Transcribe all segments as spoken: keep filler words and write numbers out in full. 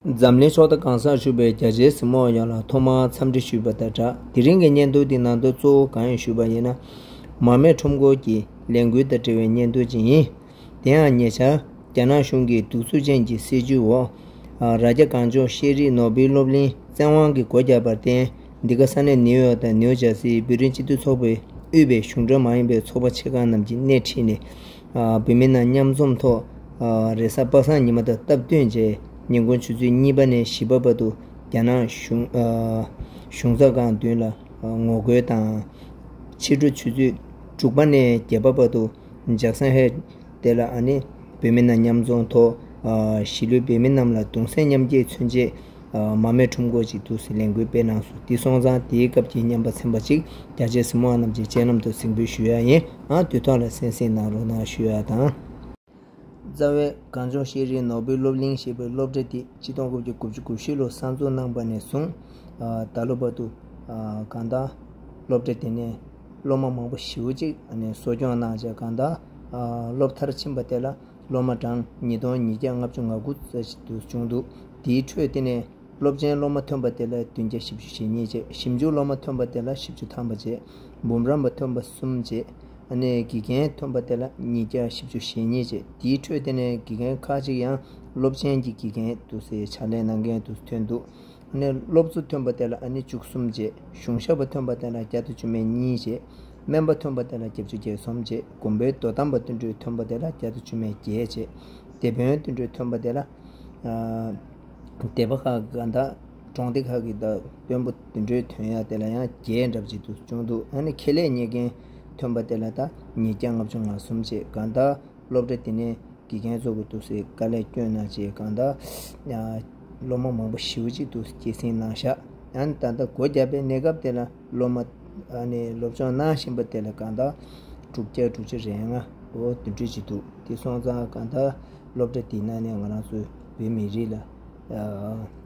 འཛམ་གླིང་ཕྱོགས་མཐའ་གང་སར་བཞུགས་པའི་རྒྱ་ཆེའི་གཟིགས་མོ་བ་ཡོངས་ལ་ཐོག་མར་འཚམས་འདྲི་ཞུས་པ་དང་སྦྲགས། དེ་རིང་གི་བརྙན་ཐུང་འདི་ནང་དུ་གཙོ་བོ་གང་ཡིན་ཞུས་པ་ཡིན་ན། མར་མེ་ཁྲོམ་སྐོར་གྱི་ལས་འགུལ་དང་འབྲེལ་བའི་བརྙན་ཐུང་ཅིག་ཡིན། དེ་ཡང་ཉེ་ཆར་རྒྱ་ནག་གཞུང་གི་གདུག་རྩུབ་ཅན་གྱི་སྲིད་བྱུས་འོག་ཨ། རྭ་རྒྱ་གངས་ལྗོངས་ཤེས་རིག་ནོར་བུའི་སློབ་གླིང་བཙན་དབང་གིས་སྒོ་བརྒྱབ་པར་བརྟེན། འདི་ག་ས་གནས་ནིའུ་ཡོག་དང་ནིའུ་ཇར་སིའི་བོད་རིགས་སྤྱི་མཐུན་ཚོགས་པས་དབུས་པའི་གཞུང་འབྲེལ་མ་ཡིན་པའི་ཚོགས་པ་ཆེ་ཁག་རྣམས་ཀྱིས་སྣེ་ཁྲིད་ནས། ཨ། བོད་མི་རྣམས་མཉམ་འཛོམས་ཐོག་ཨ། རེས་གཟའ་པ་སངས་ཉི་མ་དང་སྟབས་བསྟུན་བྱས། ཉིན་གུང་ཆུ་ཚོད་གཉིས་པ་ནས་བཞི་པ་བར་དུ་རྒྱ་ནག་གཞུང་ཨ། གཞུང་ཚབ་ཁང་མདུན་ལ་ངོ་རྒོལ་དང་། ཕྱི་དྲོ་ཆུ་ཚོད་དྲུག་པ་ནས་བརྒྱད་པ་བར་དུ་ཇག་སན་ཧེ་དེ་ལ་ཨ་ནི་བོད་མི་རྣམས་མཉམ་འཛོམས་ཐོག་ཨ། གཞིས་ལུས་བོད་མི་རྣམས་ལ་གདུང་སེམས་མཉམ་སྐྱེད་མཚོན་ཆེད། ཨ། མར་མེ་ཁྲོམ་སྐོར་ཅིག་འདུག་སེ་ལས་འགུལ་སྤེལ་གནང་སོང་། དེ་སོང་ཙང་དེའི་སྐབས་ཀྱི་བརྙན་པར་ཚན་པ་ཅིག་རྒྱ་ཆེའི་གཟིགས་མོ་བ་རྣམས་ཀྱི་སྤྱན་ལམ་དུ་གཟིགས་འབུལ་ཞུ་ཡ་ཡིན། ཨ། དུས་ཐོག་ལ་གསན་གཟིགས་གནང་རོགས་གནང་ཞུ་ཡ་དང་། རྩ་བའི་གངས་ལྗོངས་ཤེས་རིག་ནོར་བུའི་སློབ་གླིང་ཞེས་པའི་སློབ་གྲྭ་དེ་ཆིག་སྟོང་དགུ་བརྒྱ་དགུ་བཅུ་གོ་བཞི་ལོར་གསར་འཛུགས་གནང་པ་ནས་བཟུང་། ཨ། ད་ལོ་བར་དུ། ཨ། གང་ལྟར་སློབ་གྲྭ་དེ་ནས་སློབ་མ་མང་པོ་ཞེ་པོ་ཅིག་ཨ་ནི་གསོ་སྐྱོང་གནང་བྱས། གང་ལྟར། ཨ། སློབ་མཐར་ཕྱིན་པ་དེ་ལ་སློབ་མ་གྲངས་ཉིས་སྟོང་ཉིས་བརྒྱ་ལྔ་བཅུ་ང་དགུ་ཙམ་ཞིག་ཏུ་བྱུང་འདུག་དེའི་ཁྲོད་དེ་ནས་སློབ་ཆེན་སློབ་མ་ཐོན་པ་དེ་ལ་བདུན་བརྒྱ་བཞི་བཅུ་ཞེ་གཉིས་བྱས། ཞིབ་འཇུག་སློབ་མ་ཐོན་པ་དེ་ལ་བཞི་བཅུ་ཐམ་པ་བྱས། འབུམ་རམས་པ་ཐོན་པ་གསུམ་བྱས། ཨ་ནི་དགེ་རྒན་ཐོན་པ་དེ་ལ་ཉིས་བརྒྱ་བཞི་བཅུ་ཞེ་གཉིས་བྱས། དེའི་ཁྲོད་དེ་ནས་དགེ་རྒན་ཁག་ཅིག་ཡང་སློབ་ཆེན་གྱི་དགེ་རྒན་འདུག་སེ་ཕྱག་ལས་གནང་མཁན་དུ་ཐོན་འདུག་ཨ་ནི་སློབ་གཙོ་ཐོན་པ་དེ་ལ་ཨ་ནི་བཅུ་གསུམ་བྱས། གཞུང་ཞབས་པ་ཐོན་པ་དེ་ལ་བརྒྱ་དང་བཅུ་མེད་གཉིས་བྱས། སྨན་པ་ཐོན་པ་དེ་ལ་བརྒྱད་ཅུ་གྱ་གསུམ་བྱས། དགོན་པའི་དོ་དམ་པ་བསྟུན་གྲོས་ཐོན་པ་དེ་ལ་བརྒྱ་དང་བཅུ་མེད་བརྒྱད་བྱས། སྡེ་དཔོན་བསྟུན་གྲོས་ཐོན་པ་དེ་ལ། ཨ། སྡེ་པ་ཁག་གི་གང་ལྟར་གྲོང་སྡེ་ཁག་གི་ད་དཔོན་པོ་བསྟུན་གྲོས་ཐོན་ཡ་དེ་ལ་ཡང་བརྒྱད་འདྲ་པོ་ཅིག་ཏུ་བྱུང་འདུག་ཨ་ནི་ཁེ་ལས་གཉེར་མཁན་ཐོན་པ་དེ་ལ་ད་ཉིས་བརྒྱ་ལྔ་བཅུ་ང་གསུམ་བྱས། གང་ལྟར་སློབ་གྲྭ་དེ་ནས་དགེ་རྒན་ཚོ་གི་འདུག་སེ་དཀའ་ལས་བསྐྱོན་གནང་བྱས། གང་ལྟར། ཨ། སློབ་མ་མང་པོ་ཞེ་པོ་ཅིག་འདུག་སེ་སྐྱེད་སྲིང་གནང་ཤག་ཨ་ནི་ད་ལྟ་སྒོ་བརྒྱབ་པའི་གནས་སྐབས་དེ་ལ་སློབ་མ་ཨ་ནི་སློབ་སྦྱོང་གནང་བཞིན་པ་དེ་ལ་གང་ལྟར་དྲུག་བརྒྱ་དྲུག་ཅུ་རེ་ལྔ་འོ་དེ་འདྲ་ཅིག་འདུག་དེ་སོང་ཙང་གང་ལྟར་སློབ་གྲྭ་དེའི་ནང་ནས་ང་རང་ཚོའི་བོད་མི་རིགས་ལ་ཨ་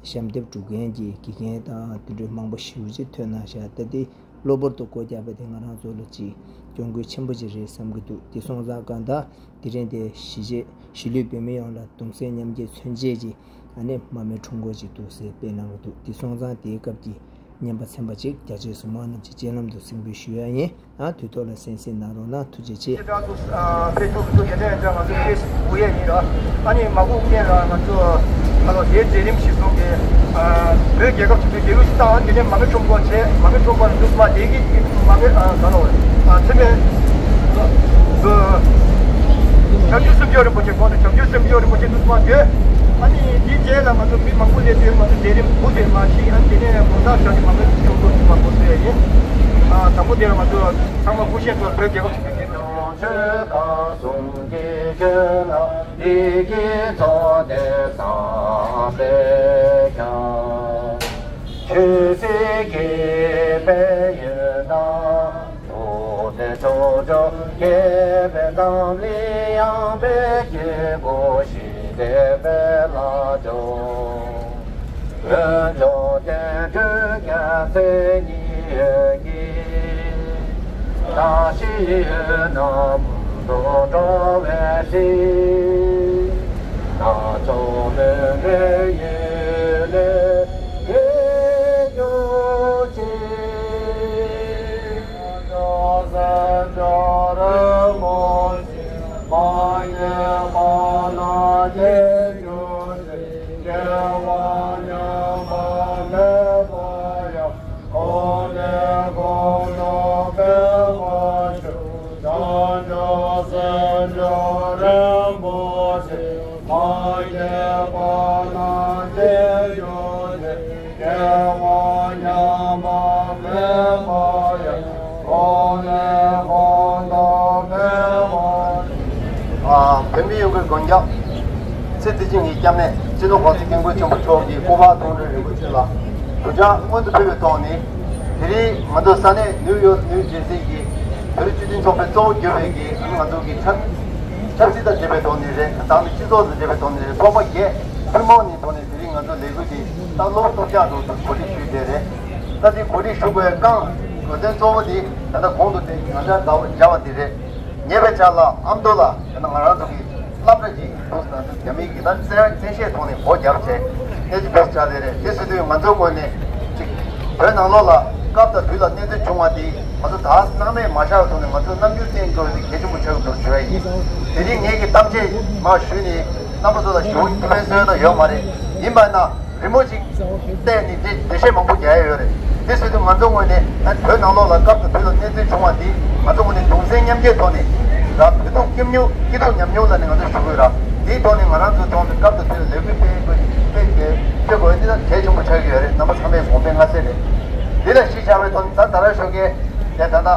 ཞབས་འདེགས་སྒྲུབ་མཁན་གྱི་དགེ་རྒན་དང་དེ་འདྲ་མང་པོ་ཞེ་པོ་ཅིག་ཐོན་གནང་ཤག་ད་དེ་གློ་བུར་དུ་སྒོ་བརྒྱབ་པ་དེ་ང་རང་ཚོ་ལ་ཅིག་གྱོང་གུད་ཆེན་པོ་ཅིག་རེད་བསམ་གྱི་འདུག་དེ་སོང་ཙང་གང་ལྟར་དེ་རིང་དེ་གཞིས་བྱེས་གཞིས་ལུས་བོད་མི་ཡོངས་ལ་གདུང་སེམས་མཉམ་སྐྱེད་མཚོན་བྱེད་ཀྱི་ཨ་ནི་མར་མེ་ཁྲོམ་སྐོར་ཅིག་འདུག་སེ་སྤེལ་གནང་གི་འདུག་དེ་སོང་ཙང་དེའི་སྐབས་ཀྱི་བརྙན་པར་ཚན་པ་ཅིག་རྒྱ་ཆེའི་གཟིགས་མོ་བ་རྣམས་ཀྱི་སྤྱན་ལམ་དུ་གཟིགས་འབུལ་ཞུ་ཡ་ཡིན། ཨ། དུས་ཐོག་ལ་གསན་གཟིགས་གནང་རོགས་གནང་། ཐུགས་རྗེ་ཆེ། དེ་དག་ཏུ་ཨ་ཕེ་སི་བུག་ཏུ་དེ་འདྲ་ཡང་འདྲ་ང་ཚོ་ཕེ་སི་བུག་ཡས་ཡིན་ར། ཨ་ནི་མ་གུ་ཀེ་ལ་ང་ཚོ་ཨ་ལོ་དེ་མཛད་རིམ་གཞིར་བཟུང་གི་ཨ་བོད་རྒྱལ་ཁབ་ཆེན་པོའི་རྒྱལ་གཞིས་དང་དེ་ནས་མར་མེ་ཁྲོམ་སྐོར་བྱས། མར་མེ་ཁྲོམ་སྐོར་འདུག་མ་དེ་གི་མར་མེ་ཨ་ག་ལ་བ་ཨ་ཚེ་མེ་བྱང་ཆུབ་སེམས་མཆོག་རིན་པོ་ཆེ་གོང་དུ་བྱང་ཆུབ་སེམས་མཆོག་རིན་པོ་ཆེ་འདུག་མ་དེ། ཨ་ནི་དེའི་རྗེས་ལ་ང་ཚོ་མི་མང་པོ་སླེབས་དུས་ང་ཚོ་མཛད་རིམ་འགོ་དེ་མ་ཤེས། ཨ་ནི་དེ་ནས་དགོང་དག་ཞག་གི་མར་མེ་ཁྲོམ་སྐོར་འདུག་མ་འགོ་ཚུགས་ཡས་ཡིན། ཨ་དང་པོ་དེ་ལ་ང་ཚོ་ཚང་མ་སྐུ་བཞེངས་ཐོག་བོད་རྒྱལ་ཁབ་ཆེན་པོའི་རྒྱལ་ཁབ། ཆོས་ཁ་གསུང་གི་ཆོས་ལ་ལས་ཀྱི་ཚོགས་དེ་བསགས་པས་ཀྱང་། ཆོས་སྲིད་ཀྱི་དཔལ་ཡོན་དང་། ཐུབ་བསྟན་ཕྱོགས་བཅུར་རྒྱས་པའི་འཛམ་གླིང་ཡངས་པའི་སྐྱེ་དགུ་ཞི་བདེ་བའི་ལྷ་མཆོག་དཀོན་མཆོག་དོན་གྲུབ་རྒྱལ་མཚན་ཉི་འོད་ཀྱིས། བཀྲ་ཤིས་འོད་རྣམས་འབུམ་དུ་འགྲོ་བའི་ཚེ། སྣ་ཚོགས་སྨོན་པའི་ཡུལ་ལས་རྒྱལ་གྱུར་ཅིག་སྐྱབས་སུ་མཆིའོ། སངས་རྒྱས་རིན་པོ་ཆེ་མ་སྐྱེས་པ་ན་རྒྱལ་གྱུར་ཅིག་སྐྱེ་བ་ཉམས་པ་མེད་པ་ཡང་། གོང་ནས་གོང་དུ་འཕེལ་བར་ཤོག་བྱང་ཆུབ་སེམས་མཆོག་རིན་པོ་ཆེ་མ་སྐྱེས་པ་ན་སྐྱེ་གྱུར་ཅིག་སྐྱེ་བ་ཉམས་པ་མེད་པ་ཡང་། གོང་ནས་གོང་དུ་འཕེལ་བར། ཨ། བོད་མི་ཡོངས་ཀྱི་མགོན་སྐྱབས། ཚེ་འདི་ཕྱི་གཉིས་ཀྱི་སྐྱབས་གནས་སྤྱི་ནོར་༸གོང་ས་༸སྐྱབས་མགོན་ཆེན་པོ་མཆོག་གི་སྐུ་པར་མཐོང་གྲོལ་རིན་པོ་ཆེ་ལ་གུས་ཕྱག་སྔོན་དུ་ཕུལ་བའི་ཐོག་ནས། དེ་རིང་ང་ཚོ་ས་གནས་ནིའུ་ཡོག་ནིའུ་ཇེར་སི་གི་བོད་རིགས་སྤྱི་མཐུན་ཚོགས་པའི་གཙོ་བོ་གྱུར་པའི་གི་ང་ཚོ་གི་ཆབ་ཆབ་སྲིད་དང་འབྲེལ་བའི་ཐོག་ནས་རེད། ད་ནི་སྤྱི་ཚོགས་དང་འབྲེལ་བའི་ཐོག་ནས་རེད། ཚོགས་པ་བརྒྱད་ཐུན་མོང་གི་ཐོག་ནས་དེ་རིང་ང་ཚོ་ལས་འགུལ་འདི་ད་གློ་བུར་དུ་བསྐྱངས་འགྲོ་དུས་གོ་སྒྲིག་ཞུས་བསྡད་རེད། ད་དེ་གོ་སྒྲིག་ཞུ་དགོས་རྐང་གོ་དོན་གཙོ་བོ་དེ་ད་ལྟ་གོང་དུ་དེ་ང་ཚོ་ལྟ་བ་བྱ་བ་དེ་རེད། ཉེ་བའི་ཆར་ལ་ཨ་མདོ་ལ་ད་ལྟ་ང་རང་ཚོ་གི་སློབ་གྲྭ་ཅིག་འདུག་ཟེར་ན་རྒྱ་མི་གི་ད་བཙན་བཙན་ཤེད་ཐོག་ནས་སྒོ་བརྒྱབ་བྱས། གནས་ཚུལ་བེད་སྤྱོད་ལས་རེད། དེ་སྲིད་དུས་ང་ཚོའི་ངོས་ནས་ཅིག་བོད་ནང་ལོགས་ལ་སྐབས་དང་དུས་ལ་གནས་ཚུལ་བྱུང་བ་འདི་ང་ཚོ་ད་སྣང་མེད་མ་བཞག་པའི་ཐོག་ནས་ང་ཚོས་རྣམ་འགྱུར་བསྟན་དགོས་པ་འདི་གལ་ཆེན་པོ་ཆགས་ཀྱི་འདུག་ཞུ་བ་ཡིན། དེ་རིང་ངེད་ཀྱིས་གཏམ་བཤད་མར་ཞུས་ནས་རྣམ་པ་ཚོ་ལ་ཞུ་ཐུབ་པའི་སྲོལ་ཡང་ཡོད་མ་རེད། ཡིན་པ་ན་རི་མོ་ཅིག་བལྟས་ནས་འདི་འགྲེལ་བཤད་མང་པོ་རྒྱག་ཡ་ཡོད་རེད། དེ་སྲིད་དུས་ང་ཚོའི་ངོས་ནས་ཨ་བོད་ནང་ལོགས་ལ་སྐབས་དང་དུས་ལ་གནས་ཚུལ་བྱུང་བ་འདི་ང་ཚོའི་ངོས་ནས་གདུང་སེམས་མཉམ་སྐྱེད་ཐོག་ནས་ར་བོད་ཐུག་སྐྱིད་མྱོང་སྐྱིད་སྡུག་མཉམ་མྱོང་ལ་ནི་ང་ཚོ་ཞུ་དགོས་ར། དེའི་ཐོག་ནས་ང་རང་ཚོའི་ཐོག་ནས་སྐབས་དང་དུས་ལ་ལས་འགུལ་སྤེལ་དགོས་སྤེལ་དགོས་སྤེལ་དགོས་འདི་ལ་གལ་ཆེན་པོ་ཆགས་ཀྱི་ཡོད་རེད། རྣམ་པ་ཚང་མས་དགོངས་པ་མངའ་གསལ་རེད། འདི་ལ་གཞི་བཞག་པའི་ཐོག་ནས་ད་ད་ར་ཞོགས་ཀས་ཡ་ད་ལྟ་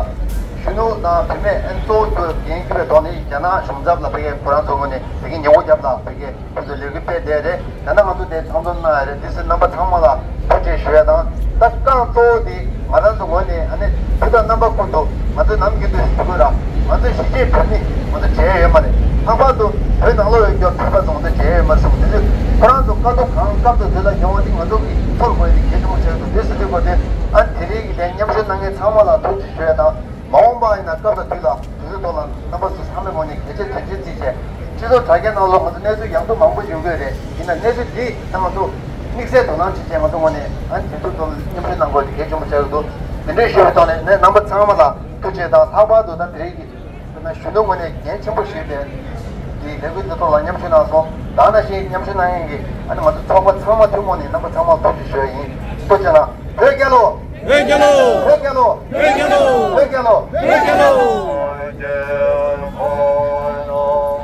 གཞོན་ནུ་དང་བུད་མེད་ཨན་གཙོ་བོ་གཙོས་འགན་འཁྱེར་བའི་ཐོག་ནས་རྒྱ་ནག་གཞུང་ཚབ་ལ་ཕ་གིའི་ཁོ་རང་ཚོའི་ངོས་ནས་དེ་གའི་ཉེ་བོ་རྒྱབ་ལ་ཕ་གིའི་ཁོ་ཚོས་ལས་འགུལ་སྤེལ་བསྡད་རེད། ད་ལྟ་ང་ཚོ་དེ་ཚང་འཛོམས་གནང་ཡ་རེད། དེ་ཚོ་རྣམ་པ་ཚང་མ་ལ་ཐུགས་རྗེ་ཞུ་ཡ་དང་། ད་རྐང་གཙོ་བོ་དེ་ང་རང་ཚོ་ངོས་ནས་ཨ་ནི་བོད་དང་རྣམ་པ་ཀུན་ཏུ་ང་ཚོའི་ནམ་རྒྱུན་དུ་ཞུ་དགོས་ར། ང་ཚོའི་གཞིས་བྱེས་བོད་མི་ང་ཚོ་བརྗེད་ཡོད་མ་རེད། ལྷག་པར་དུ་བོད་ནང་ལོགས་ཡོད་རྒྱུ་བོད་པ་ཚོ་ང་ཚོ་བརྗེད་ཡོད་མ་རེད་གསུངས། དེ་ཚོས་ཁོ་རང་ཚོ་དཀའ་སྡུག་གང་སྐབས་དང་དུས་ལ་མྱོང་བ་དེ་ང་ཚོ་གིས་ཚོར་དགོས་ཡ་དེ་གལ་ཆེན་པོ་ཆགས་འདུག་དེ་སྲིད་དུས་སྐོར་དེ་ཨ་ནི་དེ་རིང་གི་དེ་མཉམ་ཞུགས་གནང་མཁན་ཚང་མ་ལ་ཐུགས་རྗེ་ཞུ་ཡ་དང་། མ་འོངས་པ་ཡིན་ན་སྐབས་དང་དུས་ལ་དུས་ཚོད་ཐོག་ལ་རྣམ་པ་ཚོ་ཚང་མའི་ངོས་ནས་གལ་ཆེ་དོན་ཆེ་བརྩིས་བྱས། སྤྱི་ཚོགས་དྲ་རྒྱའི་ནང་ལོགས་ང་ཚོ་གནས་ཚུལ་ཡང་དུ་མང་པོ་ཡོང་གི་རེད། ཡིན་ན་གནས་ཚུལ་འདི་ད་ང་ཚོ་དམིགས་བསལ་དོ་སྣང་བྱེད་ཆེད་ང་ཚོ་ངོས་ནས་ཨ་ནི་དེ་ཚོ་ཚོ་མཉམ་ཞུགས་གནང་དགོས་དེ་གལ་ཆེན་པོ་ཆགས་ཀྱི་འདུག་དེ་འདྲའི་ཞུ་བའི་ཐོག་ནས་ནས་རྣམ་པ་ཚང་མ་ལ་ཐུགས་རྗེ་དང་ལྷག་པར་དུ་ད་དེ་རིང་གི་དཔེར་ན་གཞོན་ནུ་ངོས་ནས་འགན་ཆེན་པོ་བཞེས་ཏེ་འདི་ལས་འགུལ་འདི་ཐོག་ལ་མཉམ་ཞུགས་གནང་སོང་། ད་ནང་བཞིན་མཉམ་ཞུགས་གནང་མཁན་གྱི་ཨ་ནི་ང་ཚོ་ཚོགས་པ་ཚང་མ་ཐུན་མོང་ནས་རྣམ་པ་ཚང་མ་ཐུགས་རྗེ་ཞུ་ཡ་ཡིན། ཐུགས་རྗེ་གནང་། བོད་རྒྱལ་ལོ། བོད་རྒྱལ་ལོ། བོད་རྒྱལ་ལོ། བོད་རྒྱལ་ལོ། བོད་རྒྱལ་ལོ། བོད་རྒྱལ་ལོ།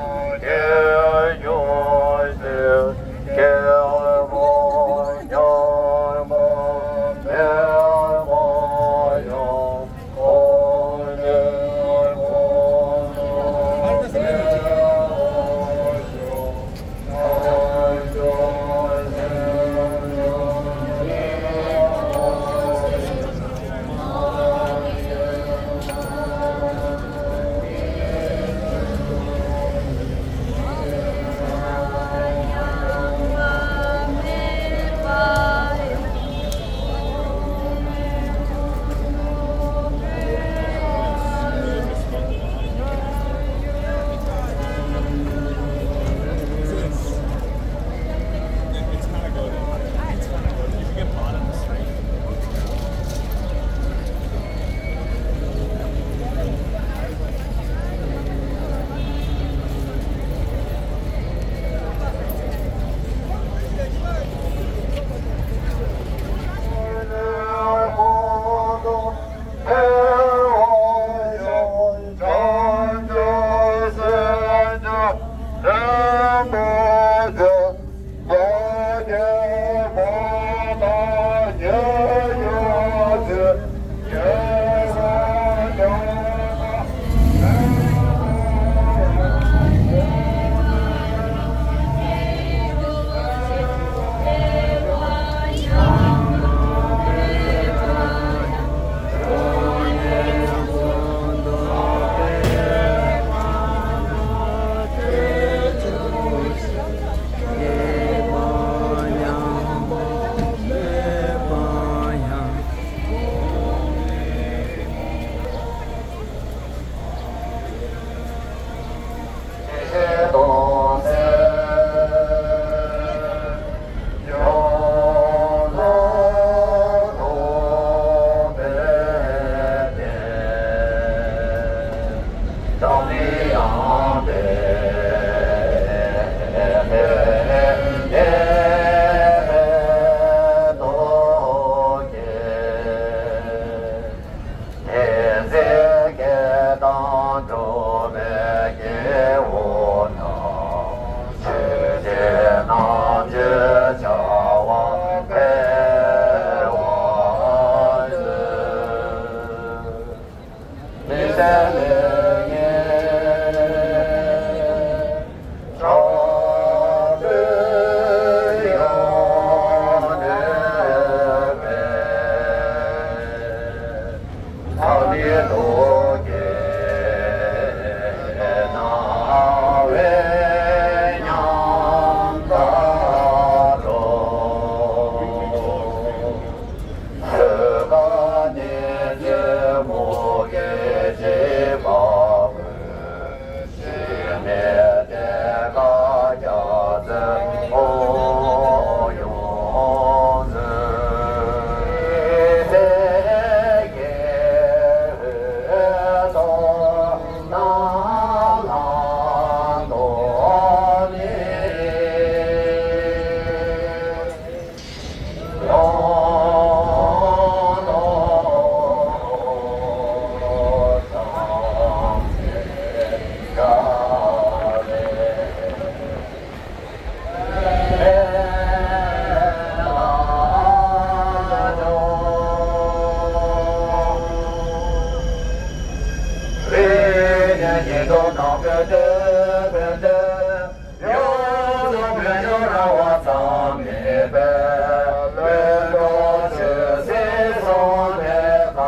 ལུས་འགྲོ་ཆོས་སྲིད་གསུམ་ལས་ཀ་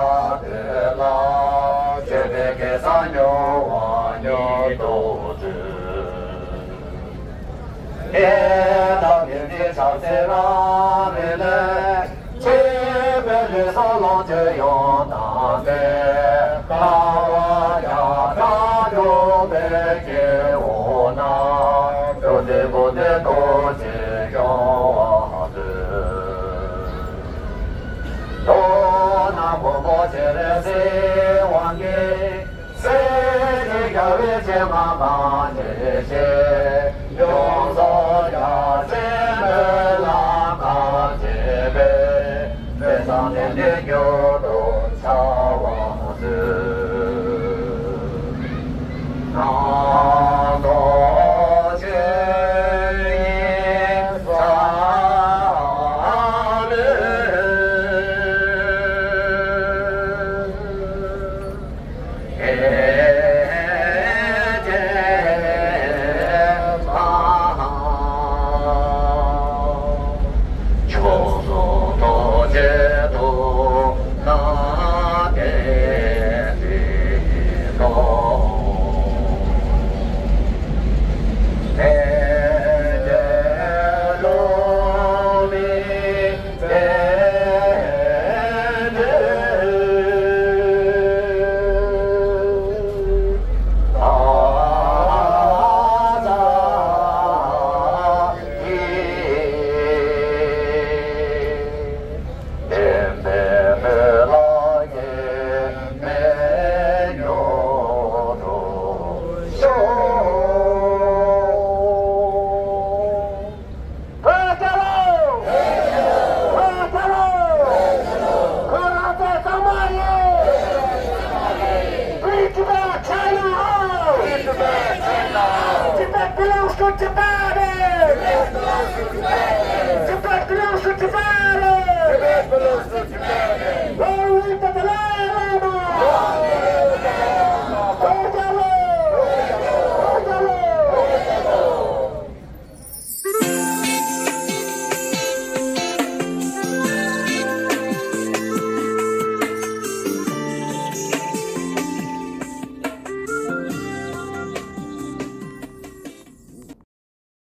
དེ་ལ། སྤྱོད་པའི་གེ་སར་མྱུར་བ་ཉིད་དུ་འགྲུབ། ཨེ་ད་མི་འདི་ཕྱག་འཚལ་རང་རེ་ལས། འཆི་བའི་ལུས་སྲོག་ལོངས་སྤྱོད་ཡོངས་དག་པའི། ལྟ་བ་རྒྱ་ཆེར་འགྲུབ་པའི་སྐྱེ་བོ་རྣམས། འགྲོ་དོན་ཀུན་ཏུ་རྡོ་རྗེ་སྐྱོང་བར་མཛོད། མདོར་ན་མགོན་པོ་སྤྱན་རས་གཟིགས་དབང་གིས། སྲས་བཅས་རྒྱལ་བའི་ཆེ་མང་གང་བྱེད་ཅིང་། ཡོངས་རྫོགས་རྒྱལ་སྲས་སྨོན་ལམ་གང་བྱེད་པའི། དཔེ་བཟང་ལྡན་འདས་མྱུར་དུ་འཆར་བར་མཛོད། ནང་དུ་ཆོས་དབྱིངས་འཆར་ལུས།